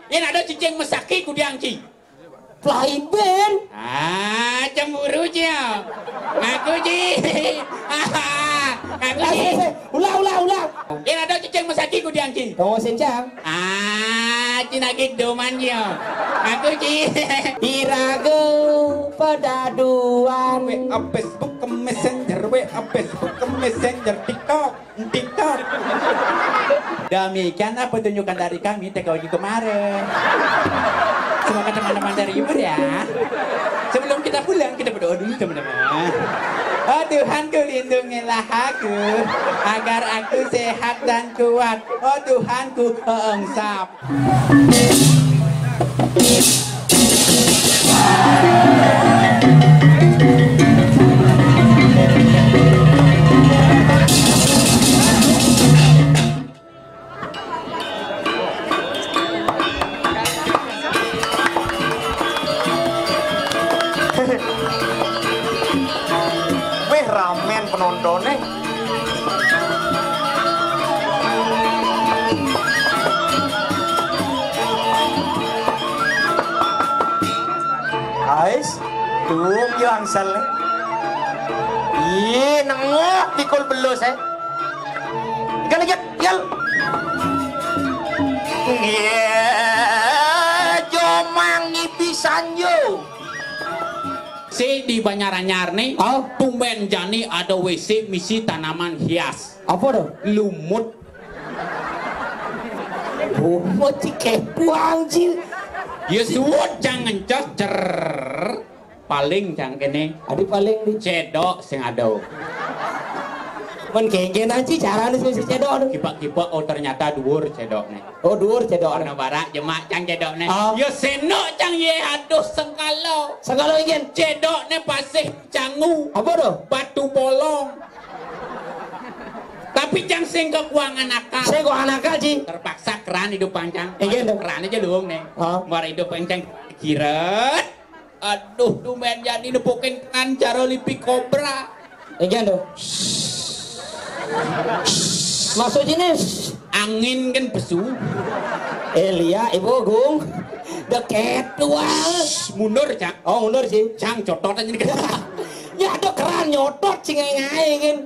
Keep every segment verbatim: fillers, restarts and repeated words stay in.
Yén ada cicing mesaki kudiang ci. Plain ben. Ah, cemburu ci ya. Ngaku ci. Ngaku ci. Ulah, ulah, ulah. Yén ada cicing mesaki kudiang ci. Tunggu sincang. Ah, ci nagih doman ci ya. Ngaku ci. Iraga padaduan. W A, Facebook, Messenger, W A, Facebook, Messenger, TikTok. Demikianlah pertunjukan dari kami T K W G kemarin. Semoga teman-teman terhibur ya. Sebelum kita pulang, kita berdoa dulu, teman-teman. Oh Tuhanku, lindungilah aku agar aku sehat dan kuat. Oh Tuhanku, engsap. Wih, ramen penontonnya. Ais, dum yo angsel. Ih, nengok pikul belus, eh. Gal, gal, gal. Iya, jomang ngipisan yo. Si di Banjaranyar nih, oh, tumben jani ada W C misi tanaman hias. Apa tuh? Lumut. Lumut ci kepuang ci. Ya suwud cang ngencos cer. Paling cang kene. Adi paling di. Cedok sing ada. Men kengkenan ci carane sing cedok. Kipak-kipak, oh ternyata dhuwur cedokne. Oh, dhuwur cedok. Ana barak jemak cang cedokne. Ah. Ya senok cang ye aduh sengkala. Sengkala ingin. Cedokne pasih cangu. Apa tuh? Batu bolong. Tapi cang sing kekuangan akal. Sing kekuangan akal, Ji. Terpaksa keran hidup pancang. Ingin tuh. Keran aja luung nih. Ah. Mar hidup pancang kiret. Aduh, tumben jani nepukin keran cara lipi kobra. Ingin tuh. Maksudnya nih, angin kan pesu. Elia, Ibu Gung. Deket tuh. Mundur, Cang. Oh, mundur sih. Cang, cotot aja nih. Ya ada keran nyotot sih ngae-ngae kan.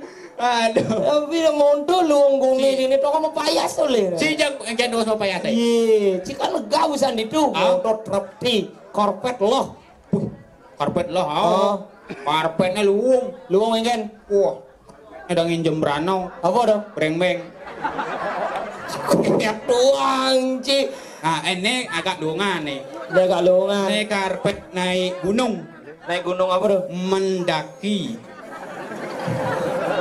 Aduh. Tapi udah monto luung gumi ini toko mau payas tuh le. Si Jang, Jang mau payas, eh? Iya, si kan lega usan itu. Ah? Monto trepti, karpet loh. Buh, karpet loh. Oh. Karpetnya luung. Luung kan? Wah. Ada nginjem brano. Apa dong? Breng-breng. Karpet doang, Ci. Nah, ini agak luungan nih. Ini agak luungan. Ini karpet naik gunung. Naik gunung apa tuh? Mendaki.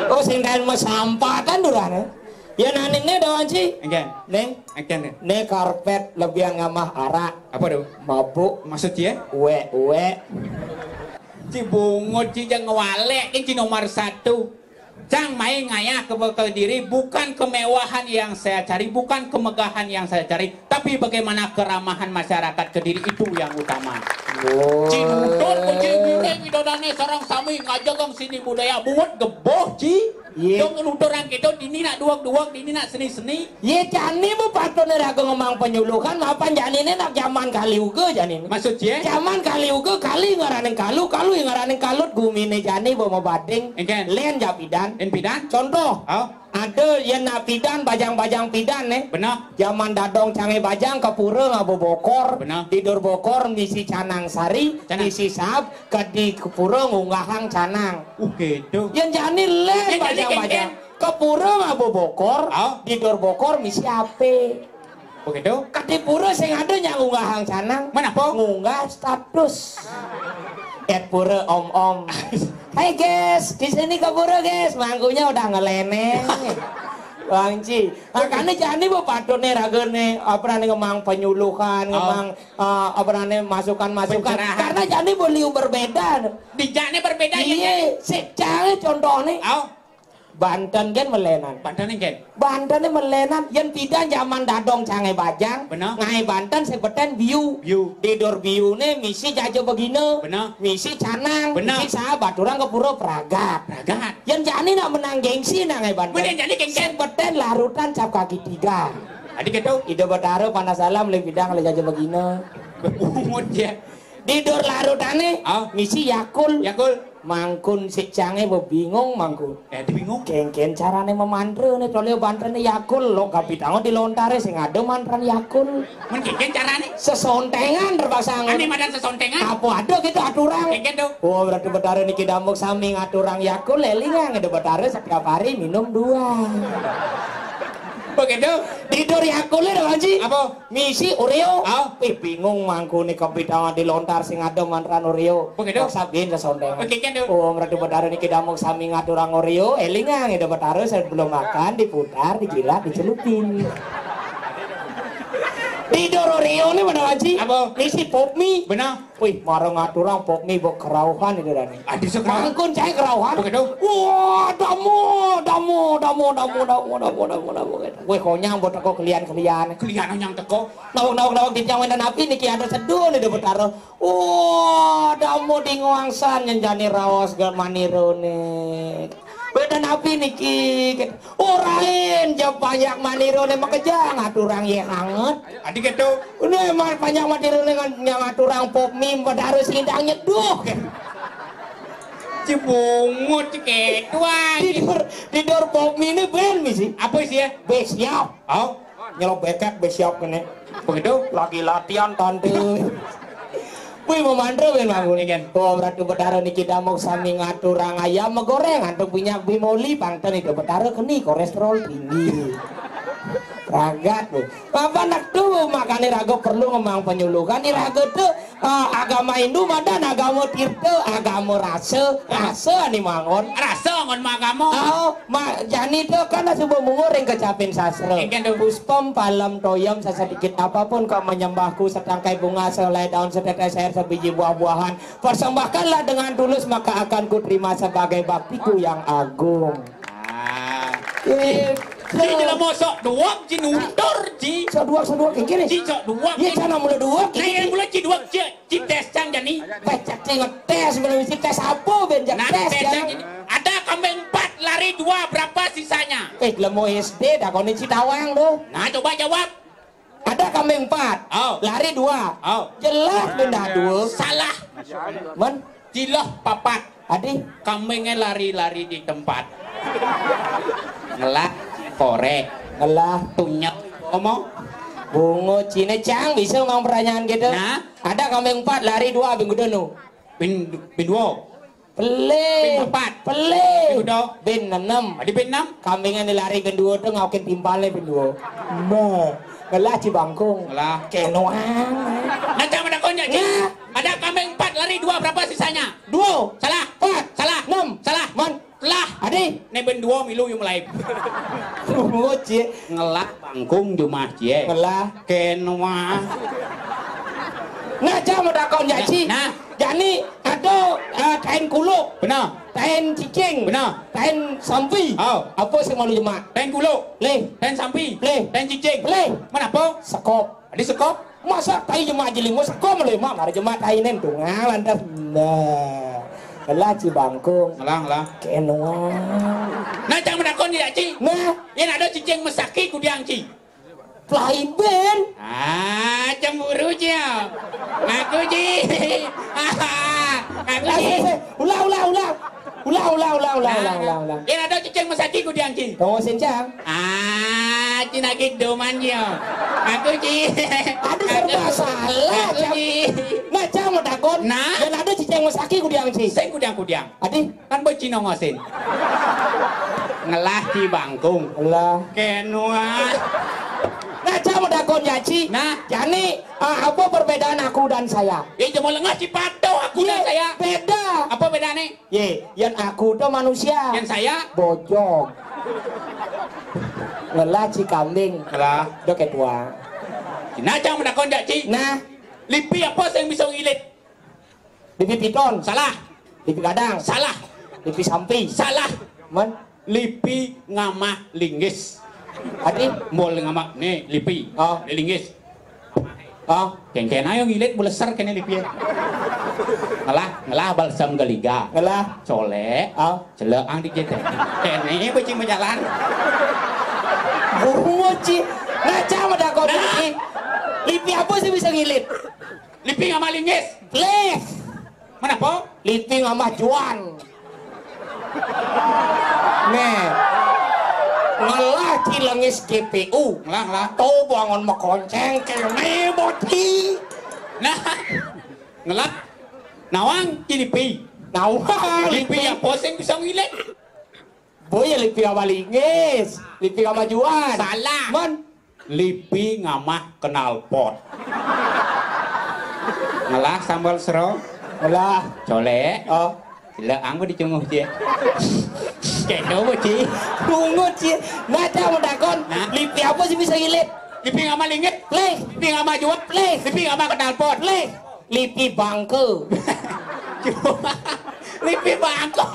Oh, sing daen masampatan durane. Ya nanine doang, Ci. Enggak. Ning. Enggak. Ne karpet lebihan ngamah arak. Apa tuh? Mabuk. Maksud ya? Uwe, uwe. Ci bungut, Ci jang ngewalek, ini Ci nomor satu. Cang main ngayah ke bekal diri, bukan kemewahan yang saya cari, bukan kemegahan yang saya cari, tapi bagaimana keramahan masyarakat Kediri itu yang utama. Ci nutur ku Ci gureng idodane sareng sami ngajegang seni budaya buat geboh, Ci. Iya. Dong nutur orang kita dini nak duak-duak, dini nak seni-seni. Ye jani bu patune raga ngomong penyuluhan, mapan jani ini nak zaman kali uga jani ini. Maksud ye? Zaman kali uga kali ngaraning kalu, kalu ngaraning kalut gumine jani bu mabading. Engken. Len japidan. En pidan? Contoh. Oh. Ada yen nak pidan, bajang-bajang pidan, eh. Benar. Zaman dadong cange bajang ke pura ngabo bokor. Benar. Tidur bokor misi canang sari, canang. Misi sab, kedi ke pura ngunggahang canang. Uh, gitu. Yen jani len bajang-bajang. Ke pura ngabo bokor, oh. Tidur bokor misi ape. Begitu? Kati pura sing ada nyak ngunggahang canang. Mana po? Ngunggah status. Et pura om-om. Hai guys, di sini ke pura guys, mangkunya udah ngeleneng. Bang Ci, makanya jani bu patut nih raga nih, apa nih ngemang penyuluhan, oh. Ngemang eh, apa nih masukan-masukan. Pencerahan. Karena jani bu liu berbeda. Di jani berbeda ya. Iya, sejak contoh nih. Oh. Banten kan melenan. Banten kan? Banten melenan. Yen pidan zaman dadong cange bajang. Benar. Ngae Banten sebeten biu. Biu. Didor biu ne misi jaja begina. Benar. Misi canang. Benar. Misi sahabat orang ke pura pragat. Pragat. Yen jani nak menang gengsi nak ngae Banten. Benar, jani gengsi. Sebeten larutan cap kaki tiga. Adi kéto? Ida Betara panas alam, lé bidang, lé jaja begina. Bungut ya. Di dur larutané, ah, misi Yakul. Yakul. Mangkun si cangé bebingung mangkun. Eh, dibingung. Kénkén carané mamantra né, tolé bantrané Yakul, lo kapitanga di lontaré sing ada mantran Yakul. Men kénkén carané? Sesontengan terpaksa. Ané madan sesontengan? Apa ada gitu aturang? Kénkén to. Oh, berarti Betara niki damuk sami ngaturang Yakul, élingang ada Betara setiap hari minum dua. Begitu. Tidur Yakul lé, Haji. Apa? Misi Oreo. Ah. Ih, bingung mangkune kapitangan di lontar sing ada mantran Oreo. Begitu. Paksa bin sesondengan. Oke, kan, tuh. Oh, meradu Betara niki damuk sami ngaturang Oreo, élingang ida Betara sebelum makan diputar, dijilat, dicelupin. Tidur Oreo nih mana, Haji? Apa? Misi Pop Mie. Benar. Wih, marang aturang Pop Mie mbok kerauhan itu, Dani. Adi sekerauhan. Mangkun cai kerauhan. Begitu. Wah, damu, damu, damu, damu, damu, damu, damu, damu. Wih, konyang mbok teko kelian-kelian. Kelian nyang teko. Nawak, nawak, nawak, di tiang wénten api niki ada seduh nih, Betara. Wah, damu di nguangsan nyenjani raos ga manirune. Wénten api niki. Orain, jam panjak manirune makejang, aturang yé hanget. Adi kéto. Udah, emang panjang manirune ngan-, nyang aturang Pop Mie, Betara sing indang nyeduh. Cibungut, ciketuan. Tidur, tidur Pop Mie ini ben misi. Apa sih ya? Bé siap. Oh. Nyelok bekek bé siap kéné. Begitu? Lagi latihan, Tante. Wih, mau mantra ben bangun. Iya, kan? Oh, berarti Betara niki damuk sami ngaturang ayam goreng, antuk minyak bimoli, pangten itu Betara keni kolesterol tinggi. Ragat, Bu. Apa nak tuh makane raga perlu ngembang penyuluhan, iraga tuh, eh, agama Hindu madan agama tirta, agama rasa, rasa nih mangon. Rasa ngon agama. Oh, ma-, jani tuh kan suba mungu ring kecapin sastra. Iya, kan, tuh. Puspam palem toyem, sesedikit apapun kau menyembahku, setangkai bunga, sehelai daun, setetes air, sebiji buah-buahan, persembahkanlah dengan tulus, maka akan kuterima sebagai baktiku yang agung. Ah. Eh, Ci, jelema sok duweg, ci nutur, ci. Sok duweg, sok duweg, iki nih. Ci sok duweg, iya, ci. Cana mula duweg, nah, iki. Yang mula ci duweg, ci, ci tes cang jani. Pecak ci ngetes, belum ci tes apa, ben jak nah, tes, tes cang. Cang jani. Ada kambing empat, lari dua, berapa sisanya? Eh, lemo S D, dah kau ni ci tawang tuh. Nah, coba jawab. Ada kambing empat, oh, lari dua. Oh. Jelas benda dua. Salah. Men? Cilok papat. Adi? Kambingnya lari-lari di tempat. Ngelah, korek. Ngelah. Tunyek. Ngomong. Bungut cine cang bisa ngomong pertanyaan gitu. Nah? Ada kambing empat, lari dua, minggu denu. Bin, bin dua. Pelé. Bin empat. Pelé. Bin kuda. Bin enam. Adi bin enam. Kambingnya nih lari bin dua tuh ngaukin timpalnya bin dua. Nah, ngelah ci bangkung. Ngelah. Kenoang. Nah, cang menakon ya, Ci. Nah. Ada kambing empat, lari dua, berapa sisanya? Dua. Salah. Empat. Salah. Enam. Salah. Man. Lah. Adi. Nih bin dua milu yang mulai. Bungut, Ci. Ngelah bangkung jumah, Ci. Ngelah. Kenoang. Nah, cang menakon ya, Ci. Nah. Jani ada, eh, tain kuluk. Benar. Tain cicing. Benar. Tain sampi. Oh. Apa sing malu jemak? Tain kuluk. Leh. Tain sampi. Leh. Tain cicing. Leh. Mana apa? Sekop. Adi sekop? Masa tai jemak jeling, mau sekop leh, mak, mari jemak tainen tuh. Nah, lantas. Nah. Ngelah ci bangkung. Ngelah, ngelah. Kenoang. Nah, cang menakon ya, Ci. Nah. Yang ada cicing mesaki kudiang, Ci. Plaiben. Ah, cemburu, Ci, ya. Ngaku, Ci. Ngaku, Ci. Eh, eh, eh, ulah, ulah, ulah. Ulah, ulah, ulah, ulah, ulah, ulah, ulah. Yen ada cicing mesaki kudiang, Ci. Tunggu sing, Cang. Ah, Ci nagih doman, Ci, ya. Ngaku, Ci. Aduh, serba salah, Ngaku, Cang. Ci. Nah, Cang mau takon. Nah? Yen ada cicing mesaki kudiang, Ci. Sing kudiang-kudiang. Adi? Kan bocin nongosin. Ngelah ci bangkung. Ngelah. Kenua. Nah, cang mau dakon ya, Ci. Nah. Jani, ah, apa perbedaan aku dan saya? Ya, cuma lengah ci patuh aku dan saya. Beda. Apa bedanya? Ye, yang aku tuh manusia. Yang saya? Bojong. Ngelah ci kambing. Ngelah. Udah ketua. Nah, cang mau dakon ya, Ci. Nah. Lipi apa yang bisa ngilit? Lipi piton. Salah. Lipi gadang. Salah. Lipi sampi. Salah. Men? Lipi ngamah linggis. Adi? Mul ngamah, nih, lipi. Oh. Nih, linggis. Oh. Kengken ayo ngilit, buleser kene lipi. Ngelah, ngelah balsam geliga. Ngelah. Colek. Oh. Celek ang di jete. Kene bocing berjalan. Bungut, Ci. Nah, cang Lipi apa sih bisa ngilit? Lipi ngamah lingis. Leh. Mana po? Lipi ngamah juan. Nih. Ngelah cilengis G P U. Ngelah, ngelah. Tuh bangun mekonceng kene boti. Nah. Ngelah. Nawang cilipi. Nawang lipi. Lipi yang poseng bisa ngilit. Boy, ya lipi sama lingis, lipi sama juan. Salah. Mon. Lipi ngamah knalpot. Ngelah sambal sero. Ngelah. Colek. Oh. Sila anggo dicunguh, Ci. Cek coba, Ci. Bungut, Ci. Nah, cak mau takon. Nah. Lipi apa sih bisa ngilit? Lipi ngamah lingis. Leh. Lipi ngamah juan. Leh. Lipi ngamah knalpot. Leh. Lipi bangke. Lipi bangke.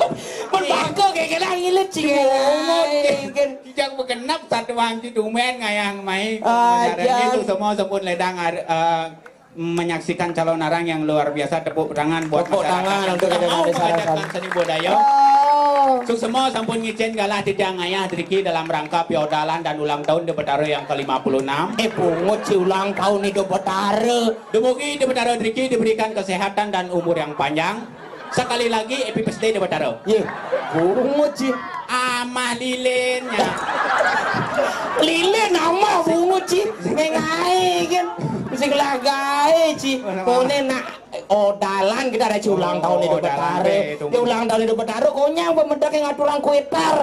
Mun bangke kira-kira ngilit sih. Bungut. Kan. Kijang begenep satu wangci tumen ngayah mai. Ah, Sareng jang. Itu semua sampun ledang ar-, eh, menyaksikan calonarang yang luar biasa. Tepuk tangan buat masyarakat. Tepuk tangan untuk Semua adik-adik mengadakan sarasan. Seni budaya. Oh. Suk semua sampun ngicen galah titiang ngayah driki dalam rangka piodalan dan ulang tahun Ida Betara yang ke lima puluh enam. Eh, bungut sih ulang tahun Ida Betara. Dumugi Ida Betara driki diberikan kesehatan dan umur yang panjang. Sekali lagi, happy birthday Ida Betara. Ye, bungut sih. Amah lilin, ya. Lilin amah bungut sih. Sing ngae kan. Sing lah gae sih. Mana, mana? Kone nak odalan kita ada ci ulang tahun Ida Betara. Oh, odalan deh, tunggu. Ya ulang tahun Ida Betara, konyang pemedek yang ngaturang kuetar.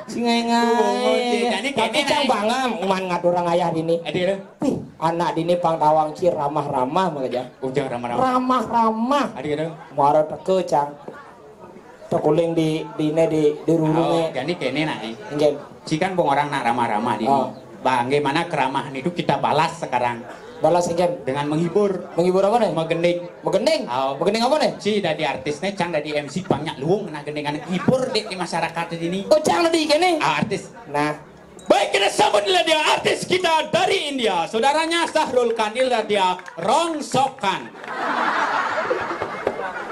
Sing ngae. Tunggu, Ci. Jadi tapi kene cang nae. Bangang, uman ngaturang ayah dini. Adi, adi. Wih, anak dini pang tawang ci ramah-ramah maka jang. Ujang ramah-ramah. Ramah-ramah. Adi, adi. Muara teke, cang. Tekuling di, dine di, di rurunge. Oh, jadi kene nae. Nggih. Ci kan bong orang nak ramah-ramah dini. Oh. Bagaimana keramahan itu kita balas sekarang. Balas nggih. Dengan menghibur. Menghibur apa nih? Megending. Megending? Oh. Megending apa nih? Ci dadi artis nih, cang dadi M C banyak luung kena gendingan hibur di, di masyarakat ini. Oh, cang dadi kene? Ah, artis. Nah. Baik, kita sambutlah dia, artis kita dari India. Saudaranya Sahrul Khan, inilah dia, Rongsokan.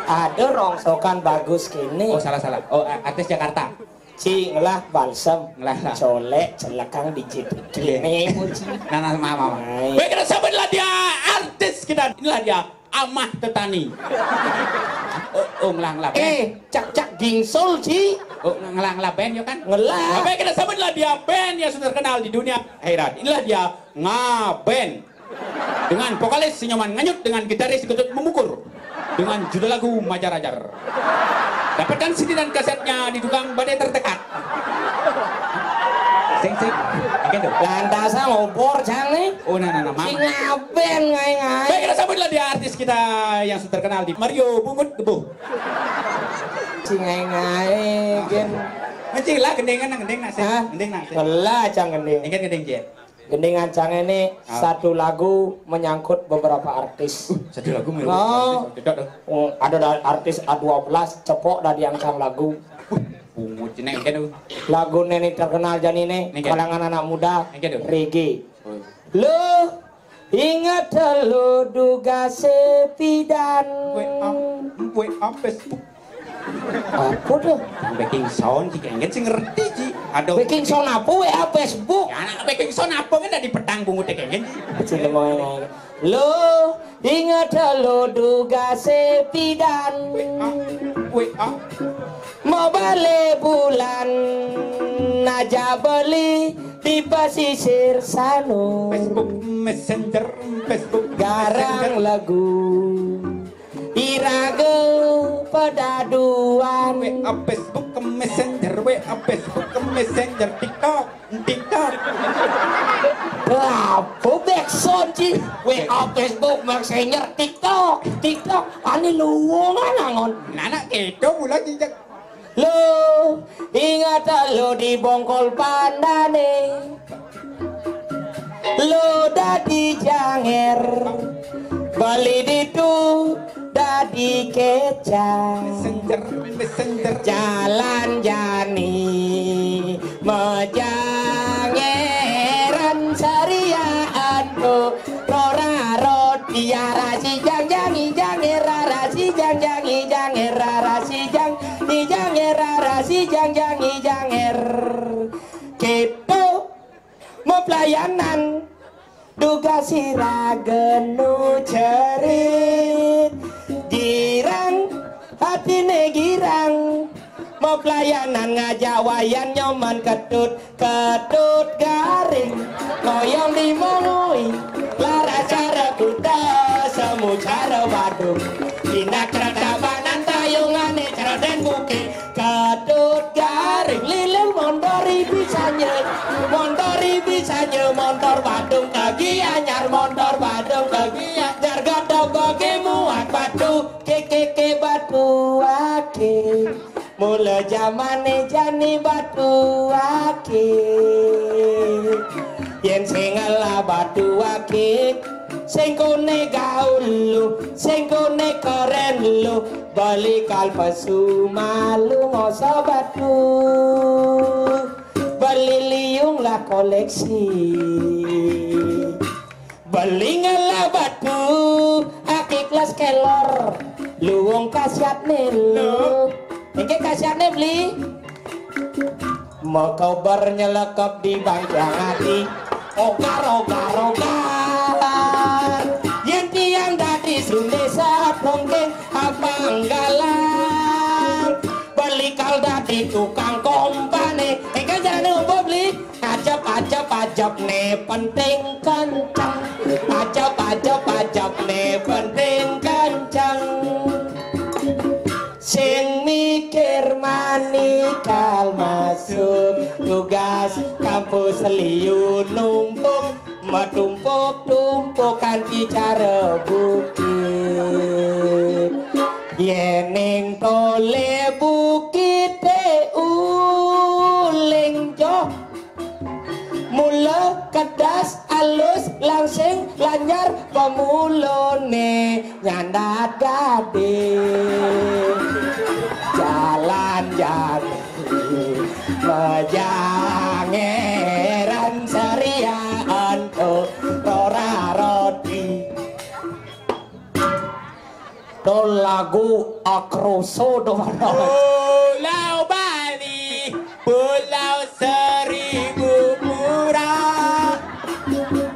Ada rongsokan bagus kene. Oh, salah, salah. Oh, a-, artis Jakarta. Ci ngelah balsem. Ngelah, lah. Colek, celekang, dijit. Iya. Kene, Ci. Nah, nah, maaf, maaf, maaf. Nah, iya. Baik, kita sambutlah dia, artis kita. Inilah dia, Amah Tetani. Oh, oh, ngelah, ngelah band. Eh, cak-cak gingsul, Ci. Oh, ngelah, ngelah band, ya kan? Ngelah. Baik, kita sambutlah dia, band yang sudah terkenal di dunia akhirat. Inilah dia, Ngaben. Dengan vokalis Sinyoman Nganyut dengan gitaris Getut Membukur. Dengan judul lagu Majar-ajar. Dapatkan C D dan kasetnya di tukang badai terdekat. Sing, sing. Oke tuh. Lantasan obor, cang nih. Oh, nah, nah, nah, maaf. Sing ngaben, ngae-ngae. Baik, kita sambutlah dia artis kita yang terkenal di Mario Bungut Gebuh. Sing ngae-ngae, gen. Mencing lah, gendengan, gendeng nak, sing. Hah? Gendeng nak, sing. Ngelah, cang gendeng. Ingat gendeng, Ci. Gendingan cang ini. Ah. Satu lagu menyangkut beberapa artis. Uh, satu lagu menyangkut. Oh. Artis, cocok tuh. Oh, ada da-, artis A dua belas, cepok dari yang cang lagu. Uh, bungut ceneng kan tuh. Lagu neni terkenal jani nih, nih, kan? Kalangan anak muda, nih, kan tuh? Reggae. Oh. Lo ingat lo duga sepidan. W A, W A Facebook. Apa tuh? Baking sound, Ci, kengken sih ngerti, Ci. Ada baking sound apa? W A Facebook. Ya, anak baking sound apa kan dari petang bungut kengken, Ci. Cile mau yang lain. Lo ingat lo duga sepidan. W A, W A. Mau balik bulan aja beli di pesisir sanu. Facebook Messenger, Facebook Garang Messenger. Lagu. Iraga pedaduan. W A Facebook ke Messenger, W A Facebook ke Messenger, TikTok, TikTok. Apa backsound, Ci? W A Facebook, Messenger, TikTok, TikTok. Ani luwungan angon. Nana keto pula, Ci, cak. Lo ingat lo di bongkol pandane. Lo dadi janger, beli ditu dadi keca. Messenger, messenger. Jalan jani mejangeran sariaan tu rora roti arasi jang jangi janger arasi jang jangi janger arasi jang di janger arasi jang jangi janger. Kepo mau pelayanan. Tugas sira genu cerit. Girang, atine girang. Mau pelayanan ngajak wayan nyoman ketut, ketut garing. Koyong dimongoi, lara cara kuda, semu cara badung. Tindak kereta banan tayungane cerden bukit. Ketut garing lilin montori bisanye. Montori bisanye montor badung ke Gianyar, montor badung ke Gianyar. Jarga dogoge muat batu. Ke, ke, ke batu ake. Mula jamane jani batu ake. Yen sing ngelah batu ake, sing kone gaul lu, sing kone keren lu, beli kal pesu malu ngoso batu. Beli liung lah koleksi. Belingan lah batu, aki kelas kelor, luwung kasiatne lu. Engke kasiatne beli. Mau kobar nyelekep di bangkang ati. Ogar, ogar, ogar. Yen tiang dadi sunde saprongkeng abang galang. Beli kal dadi tukang kompane. Engke jarane opo beli? Ajab, ajab, ajab ne penting kenceng. Ajab, ajab, ajab ne penting kenceng. Sing mikir manikal masuk tugas kampus liu numpuk, metumpuk-tumpuk kanthi cara bukit. Yening tole bukite uling joh. Mula kedas alus langsing lanyar pemulone nyandat gade. Jalan jati mejangeran seriaan to rora roti. To lagu akroso do. Pulau Bali, Pulau Seribu Pura.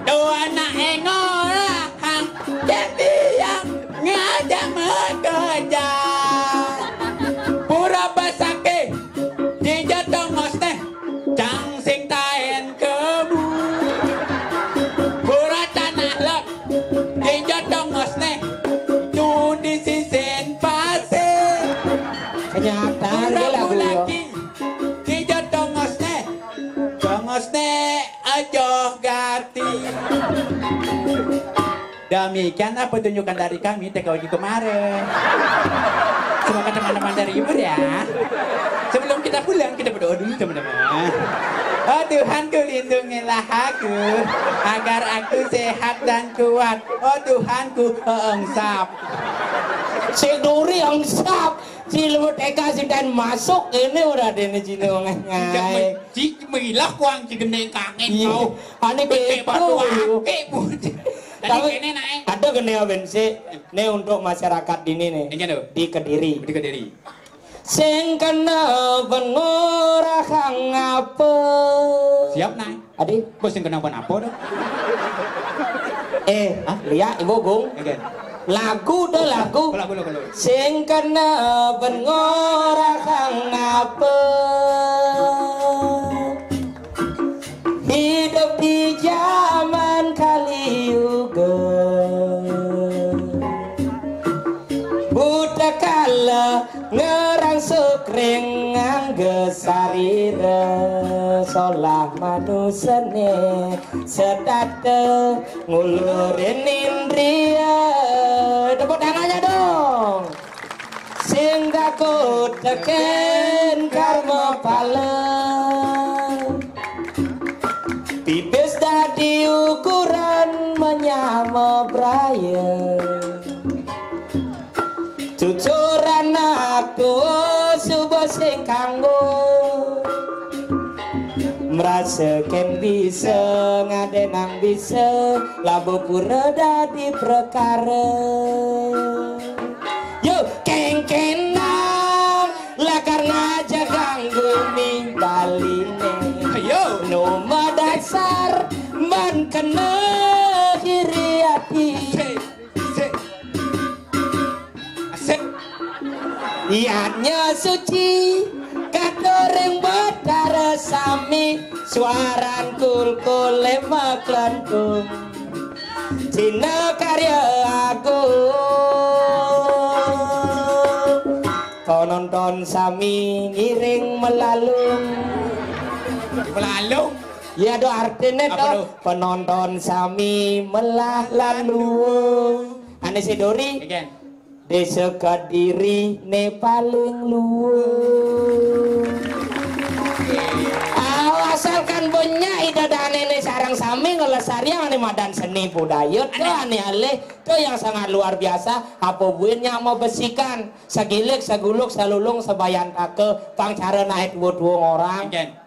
Do anak engorahang, jadi yang ngajak mekerja. Pura Basake, di Jatong Osne, cang sing taen kemu. Pura Tanah Lot, Injo tongosne, tu di sisin pasir. Kenyataan dia lagu yo. Lagi, injo tongosne, tongosne aja gati. Demikianlah pertunjukan dari kami T K W G kemarin. Semoga teman-teman terhibur ya. Sebelum kita pulang, kita berdoa dulu, teman-teman. Oh Tuhanku, lindungilah aku agar aku sehat dan kuat. Oh Tuhanku, engsap. Sik duri engsap. Cilmu T K sing dan masuk ini ora dene jine wong ngae. Cik milah kuang cik gendeng kangen kau. Ane kepo. Tapi kene nae. Ada kene ben sik. Ne untuk masyarakat dini nih. Di Kediri. Di Kediri. Sing kena pengorahang apa? Siap, Nay. Adi? Bos sing kena apa to? Eh, hah? Liya, Ibu Gung. Oke. Lagu to lagu. Lagu, lagu, lagu. Sing kena pengorahang apa? Hidup di zaman Kali Yuga. Buta kala ngerang sukring ngangge sarira solah manusane setata ngulurin indria. Tepuk tangannya dong. Sing takut teken karma pala. Pipis dadi ukuran menyama braya. Cucur anak tua suba sing kanggo. Merasa ken bisa ngadenang bisa labu pura dadi prekara. Yo kengkenang lakar ngajagang gumi Baline. Ayo. Numa dasar man kena Yadnya suci, katuring Betara sami, suaran kulkule maklentung. Cina karya agung. Penonton sami ngiring melalung. Melalung? Ya, do artine. Apa to? Penonton sami melah lalu. Ane Sidori. Again. Desa Kediri ne paling luwung. Ah, asalkan banyak ida dane ne sareng sami ngelestariang ane madan seni budaya to ane alih to yang sangat luar biasa. Apa buinnya mabesikan sagilik saguluk salulung sabayantaka pang cara naik dua-dua orang. Again.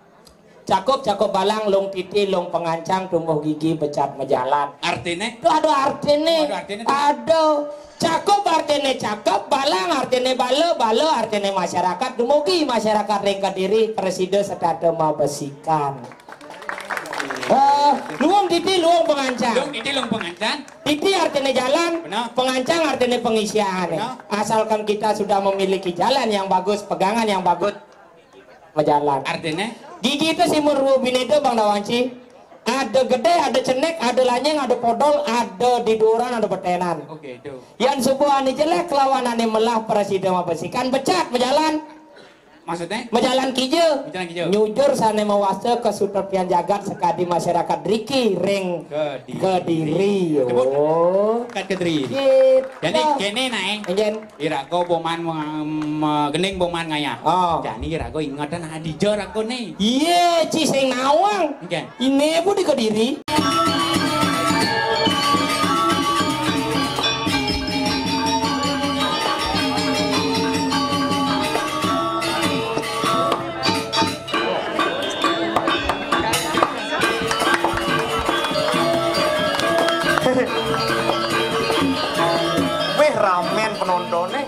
Cakup, cakup balang, lung titi, lung pengancang, tumbuh gigi, becat majalan. Artine? Itu ada artine. Ada artine tu. Ada. Cakup artine cakep, balang artine bala, bala artine masyarakat. Dumugi masyarakat ring Kediri, presida setata mabesikan. Eh, luung titi, luung pengancang. Lung titi, lung pengancang. Titi artine jalan, benar, pengancang artine pengisian. Benar. Asalkan kita sudah memiliki jalan yang bagus, pegangan yang bagus, majalan. Artine? Gigi itu simur ruwa bineda, Bang Dawanci. Ada gede, ada cenik, ada lanying, ada podol, ada diduran, ada betenan. Oke, itu. Yan suba ane jelek lawan ane melah presida mabesikan becat majalan. Maksudnya? Majalan kija. Majalan kija. Nyujur sane mawasta kasutepian jagat sakadi masyarakat driki ring Kediri. Kediri. Tepuk. Oh. Kat Kediri. Gitu. Jadi kene nae. Enjen. Iraga boman ma-, ma-, gending boman ngayah. Oh. Jani iraga ingetan adija ragane. Iye, ci sing nawang. Nggih. Ine pun di Kediri. Wih, ramen penontonnya.